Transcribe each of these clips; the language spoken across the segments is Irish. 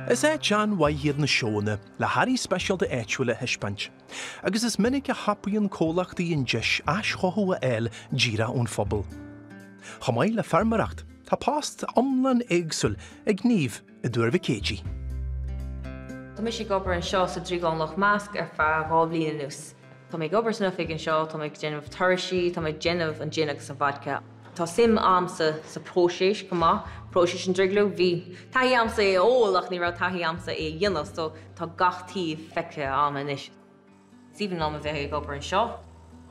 Is áit an-mhaith iad na seónna le hearraí speisialta áitiúla a thaispeáint, agus is minic a thapaíonn comhlachtaí an deis aischothú a fháil díreach ón phobal. Chomh maith le feirmeoireacht, tá post iomlán éagsúil ag Niamh i dTuar Mhic Éadaigh. Tá mise ag obair anseo sa Drioglann Loch Measc ar feadh 2 bhliain anuas. Tá mé ag obair san oifig anseo, tá mé ag déanamh turaisí, tá mé ag déanamh an jin agus an vodka. Tá suim a'msa sa próiseas chomh maith, próiseas an drioglú. Bhí taithí a'msa é a ól ach ní raibh taithí a'msa é a dhéanamh so tá gach taobh feicthe a'm anois. Is aoibhinn liom a bheith ag obair anseo.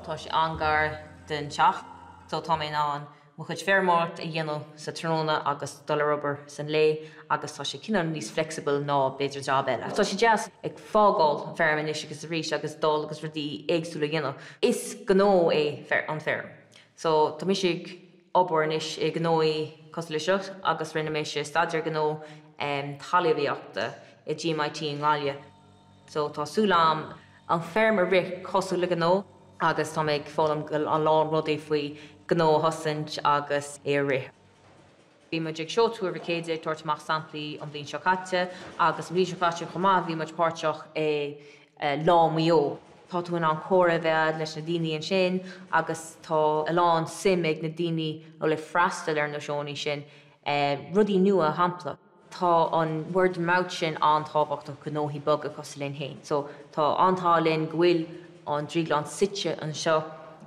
Tá sé an-gar den teach so tá mé in ann mo chuid feirmeoireacht a dhéanamh sa tráthnóna agus dul ar obair san lae agus tá sé cineál níos flexible ná b'fhéidir job eile. Tá sé deas ag fágáil an feirm anois agus arís agus dul agus rudaí éagsúla a dhéanamh. Is gnó é an feirm so tá mise ag obair anois i gnóí cosúil le seo agus rinne mise staidéar gnó talmhaíochta i GMIT i nGaillimh. So tá súil a'm an feirm a rith cosúil le gnó agus tá mé ag foghlaim a lán rudaí faoi gnó a thosaint agus é a rith. Bhí muid ag Seó Tuar Mhic Éadaigh ag tabhairt amach samplaí an bhliain seo caite agus an bhliain seo caite chomh maith bhí muid páirteach i Lá Mhaigh Eo. Tá tú in ann comhrá a bheith a'd leis na daoine ansin agus tá a lán suim ag na daoine a bhfuil ag freastal ar na seónna sin, rudaí nua a shampla. Tá an word of mouth sin an-tábhachtach do ghnóthaí beaga cosúil linn féin. So tá an-t-ádh linn go bhfuil an drioglann suite anseo,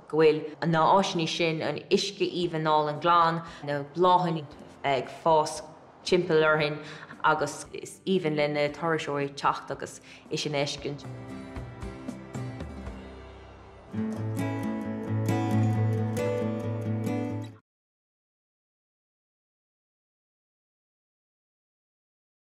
go bhfuil na áiseanna sin, an uisce aoibhinn álainn glan, na bláthanna ag fás timpeall orainn agus is aoibhinn le na turasóirí teacht agus é sin a fheiscint.